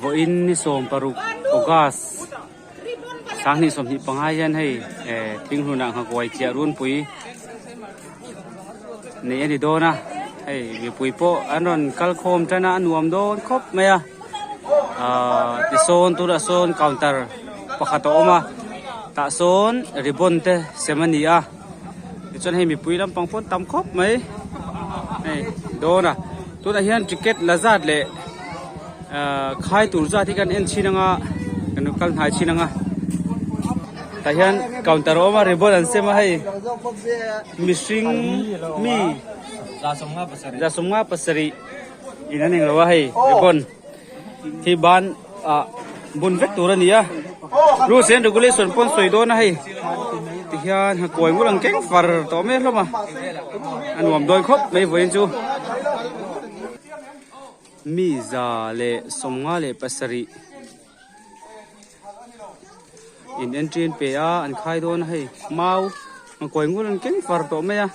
Vawiin ni 16 August 2025 hian hei eh thinghlunah nghakuai chiah runpui neih a ni dawn a hei mipui pawh an rawn kal khawm tan a a nuam dawn khawp mai a ahh tisawn tunah sawn counter pakhat a awm a tah sawn ribbon te sem a ni a tichuan hei mipui lampang pawh an tam khawp mai hei dawn a tunah hian ticket la zat leh ahh khai tur zat hi kan en chhin anga kan kal hnai chhin anga tah hian counter a awm a ribbon an sem a hei mihring mi 75 in an englo a hei ribbon hi ban ah bun vek tur a ni a rules and regulation pawh an sawi dawn a hei tihian nghakuai ngur ang keng far tawh mai hlawm a a nuam dawn khawp mai vawiin chu mi 157 in entry an pe a an khai dawn a hei mau nghakuai ngur an keng far tawh mai a.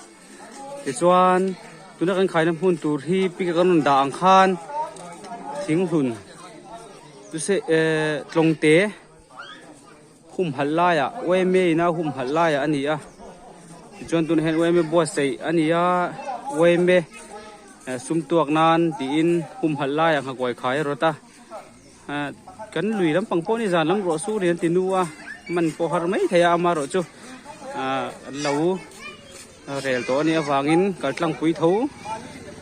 Tichuan tuna kan khaina hmun tur hi pic a kan rawn dah ang khan thinghlun chu se ehh tlawngte humhalh laiah yma ina humhalh laiah a ni a tichuan tunah hian yma buatsaih a ni a yma sum tuak nan tiin humhalh laiah nghakuai khai a rawt a ah kan lui lampang pawh ni zan lam ruah sur in an ti nu a man pawh har mai thei a amaherawh chu ah an lo. Rel tawh a nih avangin kal tlangpui tho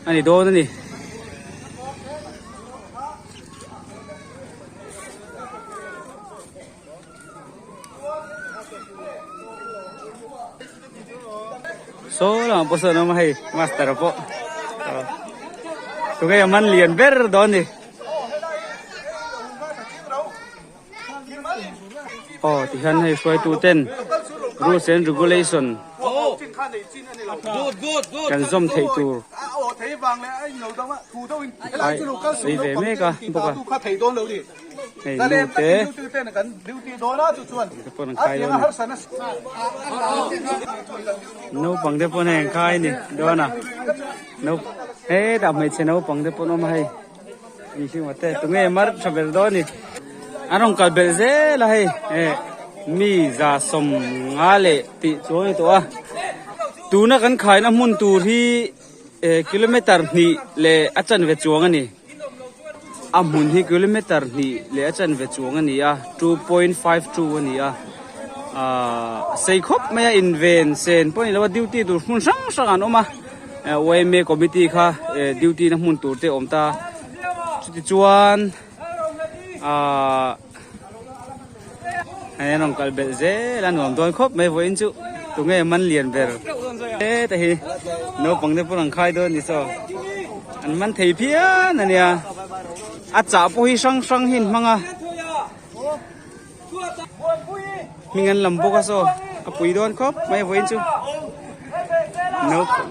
a ni dawn a ni. Saw lamah pawh sawn a awm a hei master pawh tunge a man lian ber dawn a ni. Aw tihian hei hruaitu ten rules and regulation kan zawm theih tur ai sawi ve mek a bawk a hei nu te te pawn an khai dawn a ni naupang te pawn hei an khai a ni dawn a hetah hmeichhe naupang te pawn awm a hei. Mihring te tunge mar tha ber dawn ni an rawn kal belh zel a hei eh mi 50 leh tih chu a ni tawh a tuna kan khaina hmun tur hi eh kilometer hnih leh a chanve chuang a ni a hmun hi kilometer hnih leh a chanve chuang a ni a 2.52 a ni a ahh sei khawp mai a inven sen pawh a ni lo a duty tur hmun hrang hrang an awm a. Yma committee kha duty na hmun tur te a awm ta chuti chuan ahh hei an rawn kal belh zel a nuam dawn khawp mai vawiin chu tunge man lian ber heta hi naupang te pawh an khai dawn a ni saw an man thei phian a nia a chah pawh hi hrang hrang hi an hmang a. Hming an lam bawk a saw a pui dawn khawp mai vawiin chu naupang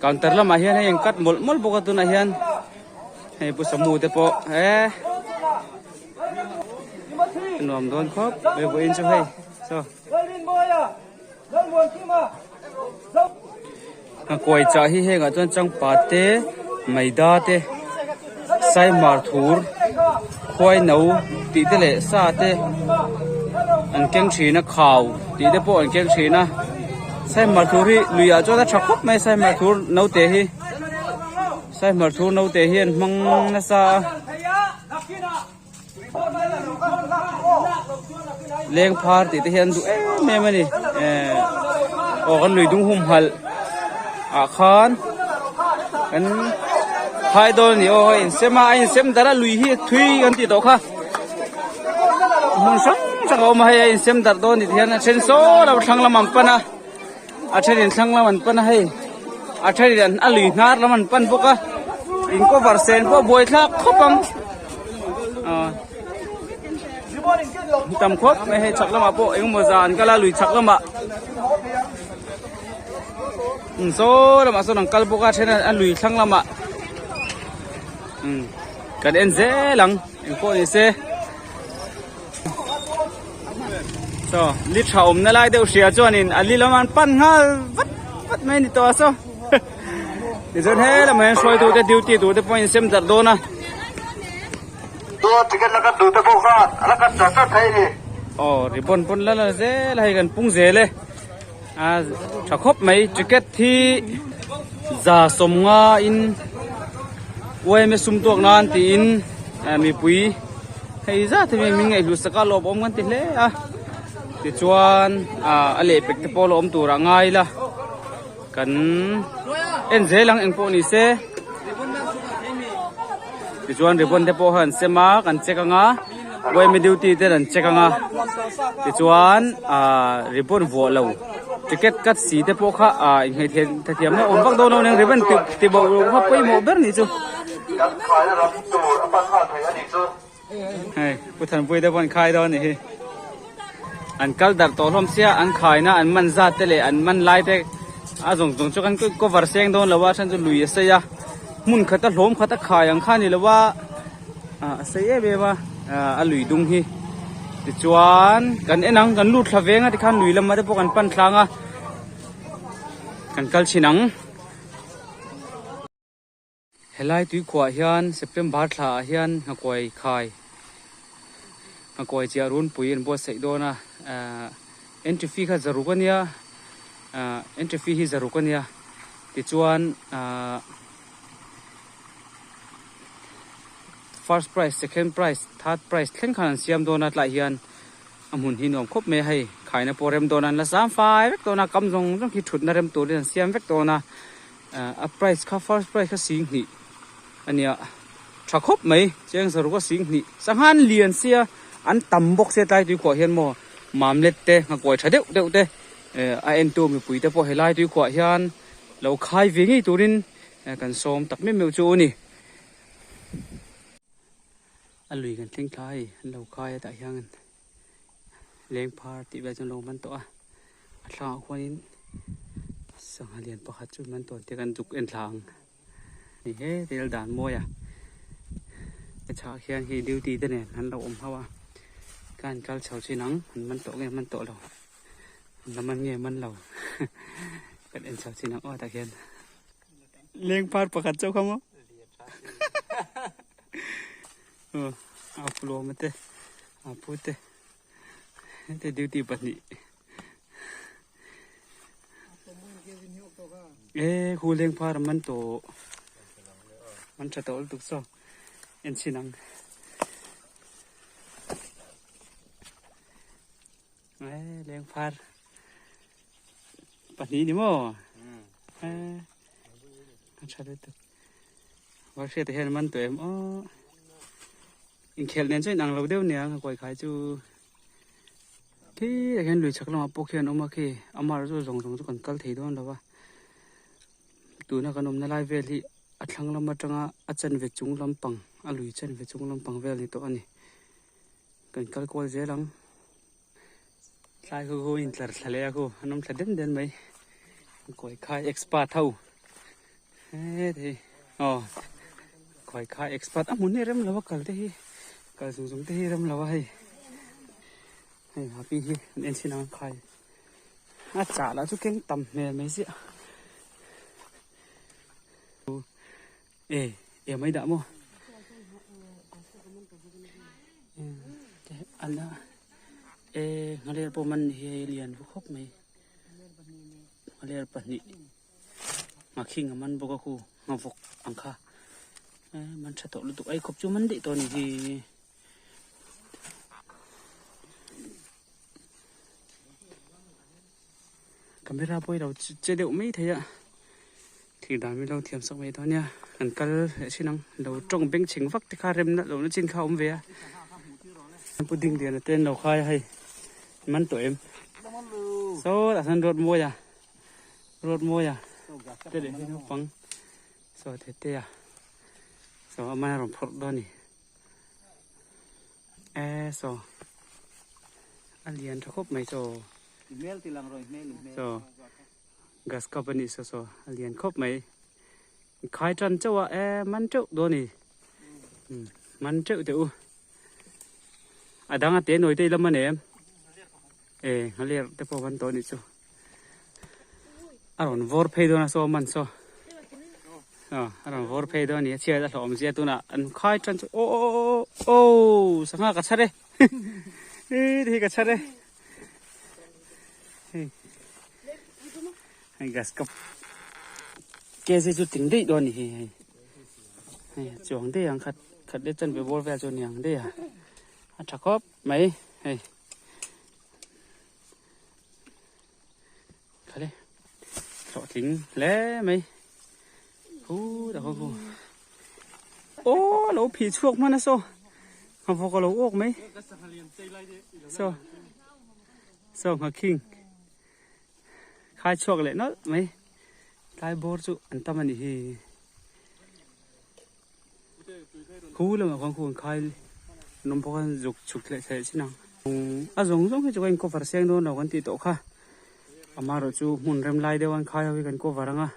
Counter lamah hian hei an cut mawlh mawlh bawk a tunah hian hei pu Samu te pawh he a nuam dawn khawp mai vawiin chu hei chaw. Nghakuai chah hi hengah chuan changpa te maida te saimar thur khuai no tih te leh sa te an keng thin a khau tih te pawh an keng thin a saimar thur hi luiah chuan a tha khawp mai saimar thur naute hi saimar thur naute hi an hmang nasa a. Leng phar tih te hian duh em em a ni eh aw kan lui dung hum halh ah khan kan phai dawn a ni aw a insem a a insem darh a lui hi thui kan tih tawh kha hmun hrang hrang a awm a hei a insem darh dawn a ni ti hian a then saw lo thlang lam an pan a a then in thlang lam an pan a hei a then in a lui hnar lam an pan bawk a in cover sen pawh buai thlak khawp ang. tam khawp mai hei chhak lamah pawh engemaw zan an kal a lui chhak lamah umm saw lamah sawn an kal bawk a then a lui thlang lamah umm kan en zel ang engpawh ni se saw li tha awmna lai deuh hria chuanin a li lam an pan nghal vat vat mai a ni tawh a saw tichuan he lamah hian hruaitu te duty tur te pawh a insem darh dawn a. Aw ribbon pawn la la zel a hei kan pung zel e a tha khawp mai ticket hi za sawmnga in yma sum tuak nan tiin mipui hei zat hi min ngaihhlut sak a lawmawm kan ti hle a tichuan a lehpek te pawh la awm tur ah ngai ila kan en zel ang engpawh ni se tichuan ribbon te pawh an sem a kan check anga yma duty ten an check anga tichuan ah ribbon vuah lo ticket cut si te pawh kha ah inngheih theih thiam na awm vak dawn lo nen ribbon ti bo kha pawimawh ber nih chu. Hei Pu Thanpui te pawh an khai dawn a nih hi. An kal darh tawh hlawm sia an khaina an man zat te leh an man lai te a zawng zawng chu kan cover seng dawn lo a then chu lui a sei a hmun khat a hlawm khat a khai ang kha a ni lo a ah a sei em em a ah a lui dung hi tichuan kan en ang kan lut thla veng a tikhan lui lamah te pawh kan pan tlang a kan kal chhin ang. Helai tuikhuah hian September thla ah hian nghakuai khai nghakuai chiah runpui an buatsaih dawn a ahh entry fee kha zaruk a nia ahh entry fee hi zaruk a nia tichuan ahh first prize second prize third prize thleng khan an siam dawn a tlaiah hian a hmun hi nuam khawp mai a hei khaina pawh rem dawn a an la zam fai vek dawn a kam zawng zawng khi thutna rem turin an siam vek dawn a. A price kha first price kha singhnih a nia tha khawp mai cheng zaruk a singhnih sangha an lian sia an tam bawk sia tlai tuikhuah hian maw mamlet te nghakuai tha deuh deuh te a entu mipui te pawh helai tuikhuah hian lo khai ve ngei turin kan sawm tak meuh meuh chu a ni. A lui kan thleng thla hei an lo khai a tah hian leng phar tih vel chu an lo man tawh a a thlangah khuanin sangha lian pakhat chu man tawn te kan zuk en thla ang ni he tel dan mawi a a chhah khian khi duty te nen an lo awm ho a ka han kal chho chin ang an man tawh nge man tawh lo an la man nge man lo kan en chho chin ang aw tah khian leng phar pakhat chauh kha maw a pulawma te a pu te hete duty pahnih e khu leng phar a man tawh man tha tawh lutuk chaw en chhin ang e leng phar pahnih ni maw e a tha lutuk Var hriat ah hian man tawh em aw inkhelh nen chuan inang lo deuh nia a kawi khai chu khi ah hian lui chhak lamah pawh khian a awm a khi amah chu zawng zawng chu kan kal thei dawn lo va tuna kan awmna lai vel hi a thlang lam atanga a chanve chung lampang a lui chanve chung lampang vel ni tawh a ni kan kal kual zel ang tlai khu khu in tlar thla leh a khu an awm thla den den mai kawi khai expert ho. Heti aw khawi kha expert a hmun hi rem lo a kal te hi kal zung zung te hi rem lo a hei hei happy hi an en chhin ang khai a chah lah chu keng tam hmel mai ziah e e mai dah maw ana e nghaler pawh man hi hei lian khawp mai nghaler pahnih. Nghakhing a man bawk a khu nghavawk ang kha man tha tawh lutuk ei khawp chu man daih tawh a ni hi. Camera pawh hi lo che deuh mai thei a thir dan min lo thiam sak mai dawn nia kan kal leh thin ang lo tawng beng chheng vak te kha rem nalh loh na chin kha a awm ve a pu ding lian a te an lo khai a hei man tawh em saw tah sawn road mawi a. Road mawia te leh hi naupang saw the te a saw a man a rawn phawrh dawn a ni e saw. A lian tha khawp mai chaw. Chaw gas cup a nih saw saw a lian khawp mai. Khai tan chauh a e man teuh dawn a ni. Man teuh teh u. A dang a te nawi te lam a nei em? E nghaler te pawh man tawh a nih chu. A rawn vawr phei dawn a saw man saw. A rawn vawr phei dawn a ni a chhiat a hlawhawm zia tunah an khai tan chu aw aw aw aw sangha ka chhar e. Hei te hi ka chhar e. Hei hei gas cup kg chu tling daih dawn a ni hei hei. Hei chuang daih ang khat khat leh chanve bawr vel chu a ni ang daih a. A tha khawp mai hei. Khale hlawhtling hle mai hu dah khaw khu aw lo phih chhuak hman a saw nghavawk a lo awk mai saw saw nghakhing khai chhuak leh nawlh mai tlai bawr chu an tam a nih hi khu lamah khuan khu an khai an awm bawk a zuk chhuk leh theih chin ang a zawng zawng hi chu ka in cover seng dawn lo kan tih tawh kha amaherawh chu hmun rem lai deuh an khai ho hi kan cover ang a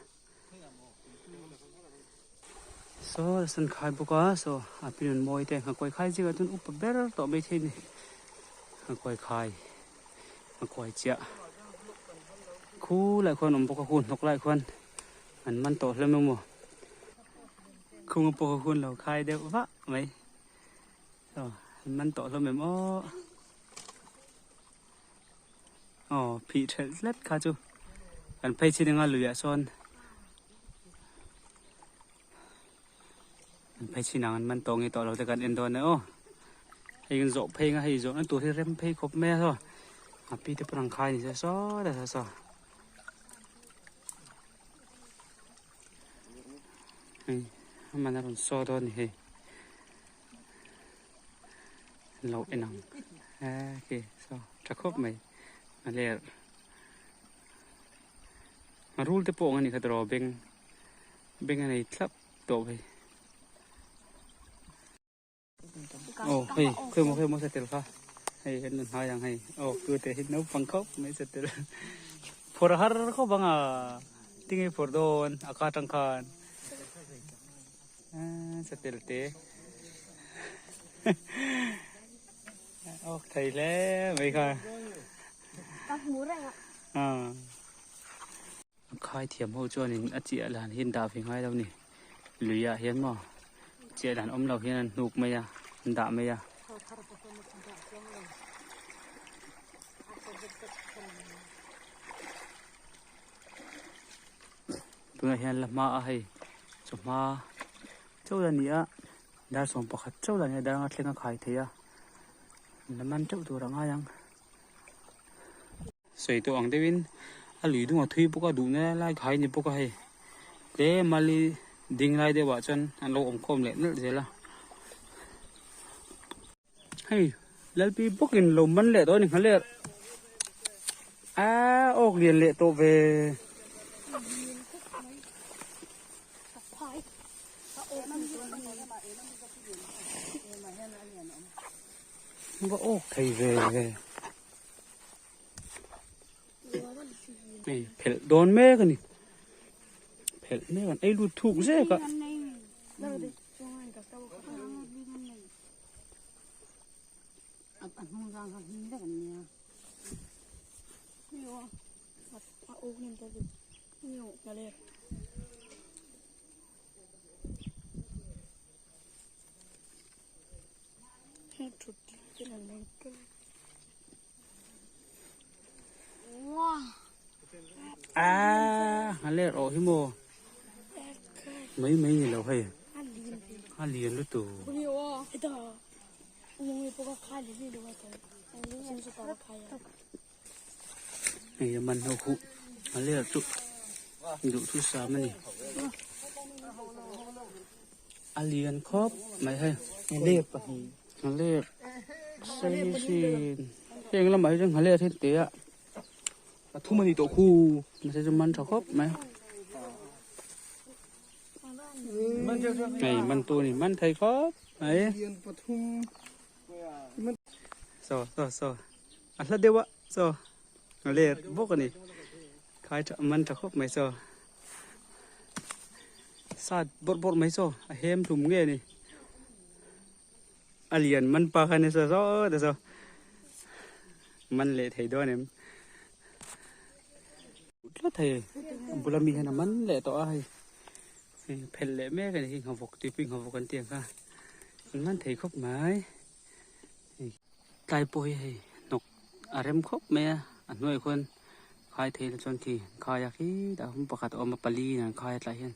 saw an khai bawk a saw a pinun mawi te nghakuai khai zingah chuan upa ber tawh mai thei a ni nghakuai khai nghakuai chiah khu lai khuan awm bawk a hun hnawk lai khuan an man tawh hlawm emaw. Khung a pawh hun lo khai deuh vah mai. Aw, an man tawh hlawm em aw. Aw, phih thelh tlat kha chu. Kan phei chin anga luiah sawn an phei chin ang an man tawh nge tawh lo te kan en dawn e aw. Hei kan zawh phei anga hei zawhna tur hi rem phei khawp mai a saw. A pi te pawh an khai ni se saw ta saw. Hei a man a rawn saw dawn a ni hei an lo en ang eh khi saw tha khawp mai a ler a rul te pawh ang a ni kha tiraw beng beng a nei thlap tawh hei. Aw hei khawi maw khawi maw satel kha hei kan rawn hnai ang hei aw tute hi naupang khawp mai satel phawrh har khawp ang a tinge phawrh dawn a ka atang khan satel te aw thei hle mai kha A khai thiam ho chuanin a chiah lan hi an dah ve ngai lo ni luiah hian maw chiah lan awm lo hian an hnuk mai a an dah mai a. Tunah hian la hma a hei chawhma chauh la ni a dar 11 chauh la ni a dar anga thleng a khai thei a la man teuh tur a ngai ang. Sawi tawh ang deuhin a lui dung a thui bawk a duhna lai khai ni bawk a hei tlem a li ding lai deuh ah chuan an lo awm khawm leh nalh zel a hei lalpi bawkin lo man leh tawh a ni nghaler a awk lian leh tawh ve. Va awk thei ve ve. Hei phelh dawn mek a ni phelh mek an ei lut thuk zek a. A a ler awh hi maw mai mai ni lo hei a lian lutuk hei a man ho khuh a ler chu duhthusam a ni. A lian khawp mai hei. Nghaler pahnih. Nghaler sei hrin. Heng lamah hi chuan nghaler hi te a. A thum a ni tawh khu. Mahse chu man tha khawp mai. Hei man tu a ni man thei khawp mai. Saw saw saw. a hla deuh a chaw a let bawk a ni khai tha man tha khawp mai chaw sat bawrh bawrh mai chaw a hem hlum nge ni a lian man pa kha ni saw saw te saw man leh thei dawn em tlat hei a bula mi hian a man leh tawh a hei hei phelh leh mek a ni hi nghavawk tuipui nghavawk an tih ang kha an man thei khawp mai. Tlai pawh hi hei hnawk a rem khawp mai a, a hnuaiah khuan khai thei la chuan khi khai a khi tah hmun pakhat a awm a pali in an khai a tlai hian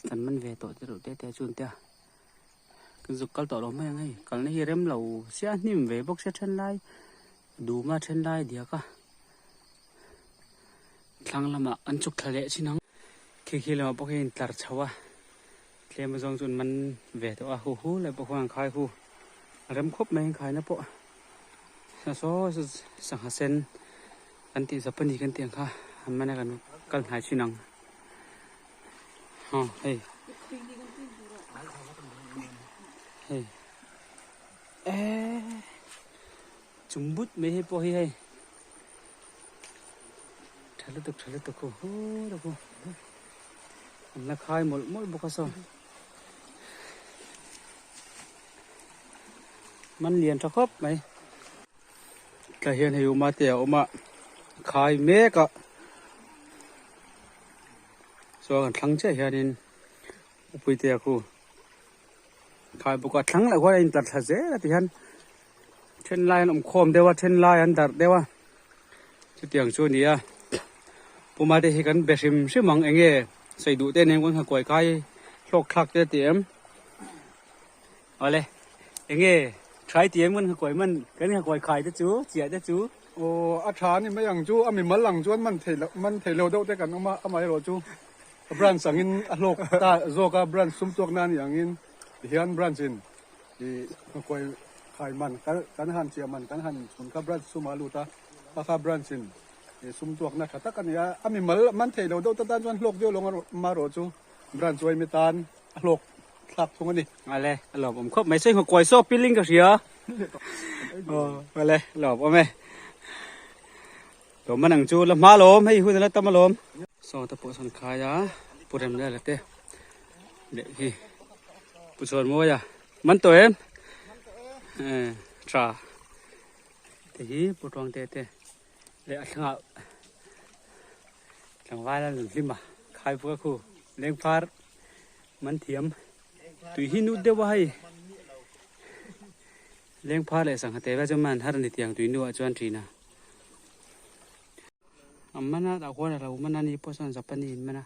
kan man ve tawh te reuh te te chu an tia kan zuk kal tawh lo mai ang hei kalna hi rem lo sia hnim ve bawk sia then lai dum a then lai diak a thlang lamah an chuk thla leh chin ang khi khi lamah pawh hian tlar chho a. Tlem azawng chu an man ve tawh a, hu hu leh pawh khuan an khai hu a rem khawp mai an khaina pawh saw sangha sen kan tih zapani kan tih ang kha an man a kan kal hnai thin ang aw hei hei eee chung but mai hei pawh hi hei tha lutuk tha lutuk hu hu lutuk hu. An la khai mawlh mawlh bawk a saw. Man lian tha khawp mai. Tlai hian hei uma te a awm a, a khai mek a. Chuan kan thlang chiah hianin upui te a khu khai bawk a, thlang leh khuan a intlar thla zel a ti hian then lai an awm khawm deuh a, then lai an darh deuh a. Chutiang chu a ni a, Puma te hi kan be hrim hrim ang eng nge sawi duh te nen kan han kuai kai hlawk thlak te a ti em? Awle, eng nge try ti em kan han kuai man kan han kuai khai te chu chiah te chu. Aw a tha a ni mai ang chu, a mi mal ang chuan man thei loh man thei lo deuh te kan awm a, amaherawh chu branch angin a hlawk ta zawk a, branch sum tuak na a nih angin tihian branch in ih kuai khai man kan han chiah man kan han chhun kha branch sumah a lut a. Hakha branch in sum tuakna tha tak a ni a, a mimal man theih lo deuh ta tan chuan hlawk viau lo marawh chu branch uaimi tan a hlawk thlak thung a ni. Awle, a lawm awm khawp mai. Sawi nghaw kuai saw piling ka hria. Awle, a lawm awm e. Lawm man ang chu la hma lawm, hei hun a la tam alawm. Saw te pawh sawn khai a, pu rem leh la te leh hi pu chhuan mawi a man tawh em? Tha. Te hi pu tawng te te leh a thlangah tlangval a rawn hlim a khai bawk a khu lengphar man thiam tui hi nut deuh a hei lengphar leh sangha te vel chu man har a ni tiang tui nuah chuan thin a a man a tah khuan a lo man a ni pawh chuan zapani in man a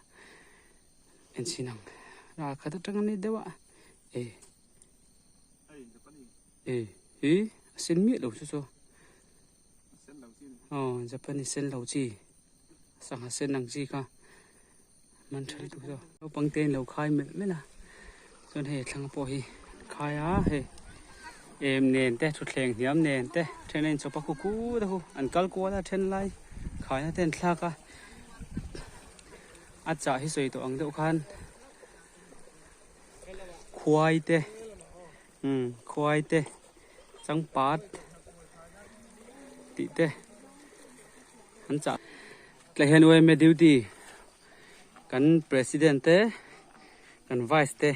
enchhin ang ral khat atang a ni deuh a e. E hi a sen miah lo chu chu aw Japanese sen lo chi sangha sen ang chi kha man tha lutuk chu naupang te an lo khai melh melh a chuan hei thlang pawh hi khai a hei em nen te thutthleng hniam nen te then a inchawp a khu khu te khu an kal kual a then lai khaina te an thlak a a chah hi sawi tawh ang deuh khan. Khuai te umm khuai te changpat tih te an chah tlai hian U_M_A duty kan president te kan vice te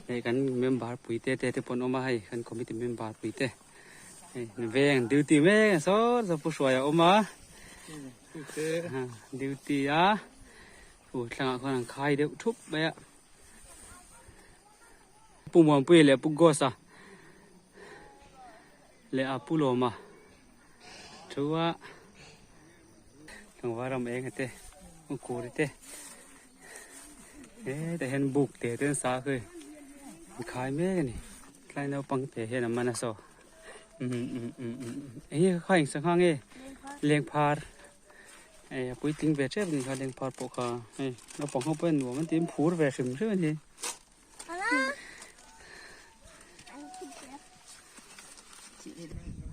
leh kan member pui te te pawh an awm a hei kan committee member pui te hei veng duty mek a saw saw pu hruai a awm a duty a. Aw thlangah khuan an khai deuh thup mai a Pu Muanpuia leh Pu Ghost-a leh a Pu Lawma thu a tlangval ram eng te Pu Kuri te hetah hian buk te te an sa a khi an khai mek a ni tlai naupang te hian an man a saw umm umm umm eng nge kha kha eng sangha nge lengphar. Hei a puitling ve tep ani kha lengphar pawh kha hei naupang ho pawh hian nuam an ti in phur ve hrim hrim ani.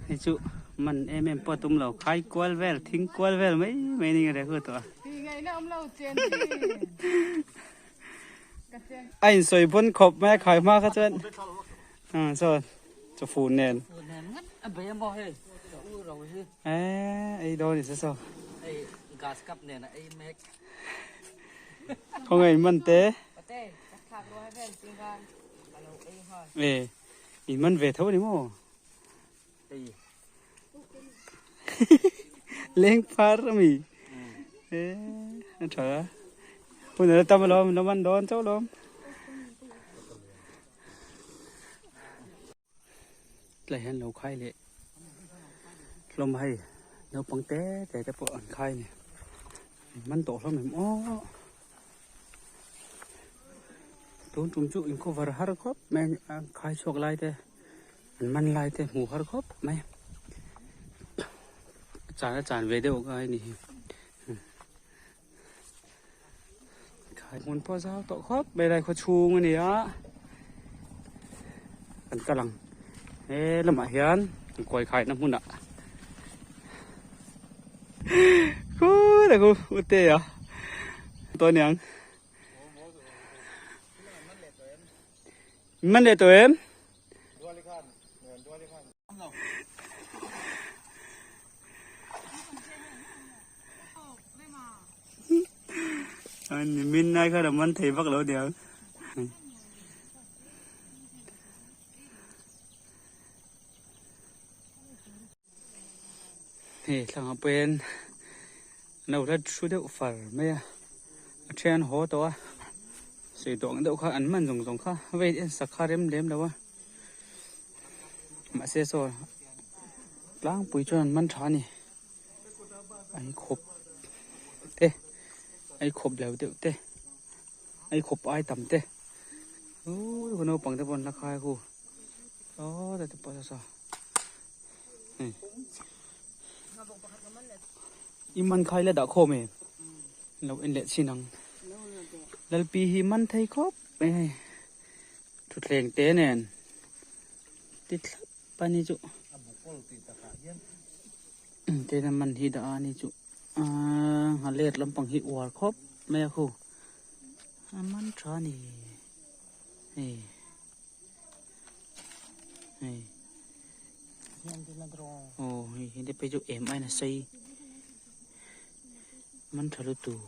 Hei chu man em em pawh a tum lo khai kual vel thing kual vel mai mai ni nge hu tawh a. A insawi bawn khawp mai a khai hma kha chuan saw chaw fun nen. Ei dawn ni se saw. Khawngaih in man te. E in man ve tho ani maw? Leng phar ami. E a tha. Hun ala tam alawm lo man dawn chauh alawm. Tlai hian lo khai leh hlawm a hei naupang te te te pawh an khai a ni man tawh hlawm em aw tun tum chu in cover har khawp mai a khai chhuak lai te an man lai te hmuh har khawp mai chan a chan ve deuh a ni hi Hmun pawh zau tawh khawp mai lai khaw chhung a ni a kan kal ang he lamah hian kawi khaina hmunah khur a khu ute a tawh aniang man leh tawh em. Min nai kha là man thei vak lo niang. Hei thlangah pawhin no la thu deuh far mai a, a then haw tawh a, sawi tawh ang deuh kha an man zawng zawng kha vei en sak kha rem lem lo a. Mahse saw tlangpui chuan an man tha a ni an khawp te ai khawp lo deuh te ai khawp ai tam te uuh naupang te pawh an la khai a khu aw te pawh saw saw hei i man khai la dah khawm em lo en leh chin ang lalpi hi man thei khawp mai hei. Thutthleng te nen ti thlap a ni chu tin a man hi dah a ni chu aaa a let lampang hi uar khawp mai a khu a man tha a ni hei hei aw hei hi te phei chu em ain a sei man tha lutuk.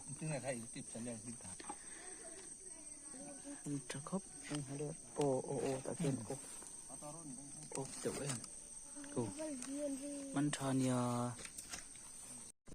Tha khawp aw aw aw tah khian aw aw deuh em aw man tha nia.